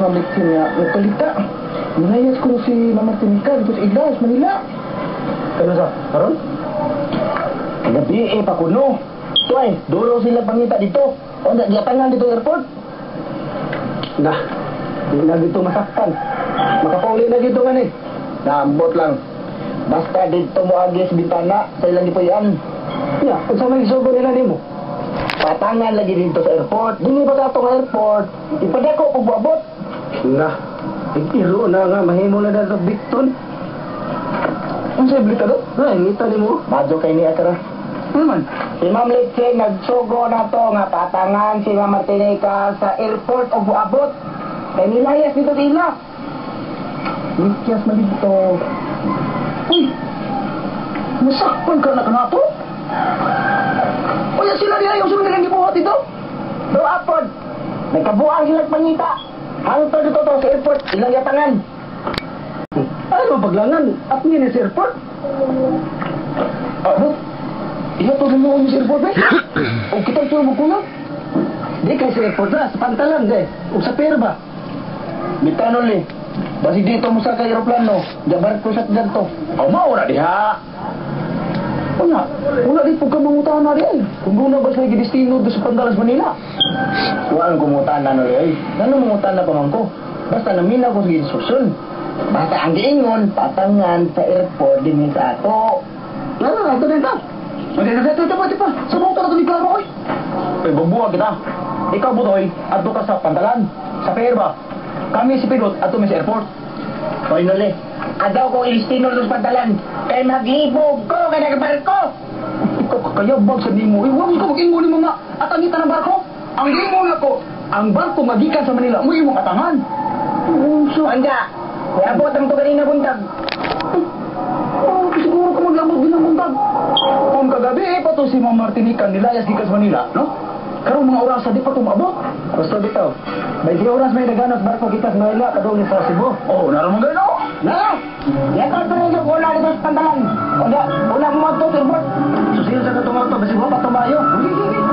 Ma'am Lexie nga nagpalita. Minayas ko si Ma'am Martinica dito sa Iglas, Manila. Ano sa? Karon? Gabi eh, pa kuno. Ito ay, duro sila pangita dito. O, giatangan dito airport. Nah, di na dito masaktan. Makapauli na dito nga ni. Naambot lang. Basta dito mo agi sa bintana, sa ilang gipuy-an. Ya, unsa may isugo nila nimo? Patangan lagi dito sa airport. Dili ba sa atong airport? Ipadako pag buabot. Nah, iro na nga mahimo na dito Bicton. Unsa balita do? Ay, ngita nimo. Madyo kay niya kara. Ano man? Si Ma'am Litsi, nagsugo na to nga patangan si Ma'am Martinica sa airport o buabot. Kay nilayas dito sa ila. Likyas man dito. Uy! Masakpan ka na kanato? Uy, sila niya yung sunod nilang gibuhat dito? Do apod. Nagkabuang sila pangita. Hangtod dito to sa airport, ilang yatangan. Ano paglangan? At nga sa airport? Abot. Iya to sa airport eh. O kita ito mo kulang. Di kay sa airport na, sa pantalan de. O sa pier ba? Bitanol eh. Basig dito mo sa kay aeroplano. Jabar ko sa ganto. O mao na diha. Wala. Wala di po ka mangutahan na rin. Kung doon na ba sila gidestino doon sa Pandalas, Manila? Wa ang kumutan na nol eh. Ngano mangutan na pa man ko? Basta naminaw ko sa instruksyon. Basta ang giingon, patangan sa airport din sa ato. Lala, ito na ito. Ito, ito, ito, ito, ito pa. Sa buong ito ni Klaro, oy. Ay, bubuha kita. Ikaw, Butoy, adto ka sa Pantalan. Sa pier ba? Kami si Pidot, adto mi sa airport. Hoy nole, adaw kong ilistino sa pantalan. Kay maglibog ko kay nagbarko. Ikaw kakayabag sa nimo. Eh, wag ko mag-ingon nimo nga. Atangita ng barko. Ang ingon ako, ang barko magikan sa Manila, mo imong atangan. So, anja, niabot ang to kanina buntag. Oh, siguro ka maglabot din ng buntag. Kung kagabi eh, pa to si Ma'am Martinica nilayas gikan sa Manila, no? Karong mga orasa di pa to maabot. Basta bitaw. 20 oras may naganas barko gikan sa Manila padung sa Cebu. Oh, naroon man gano. Na! Yakot pa rin yung una dito sa pantalan. Una, una mo to, airport. Susiyo sa katong auto, basig wa pa tumayo. Sige, sige.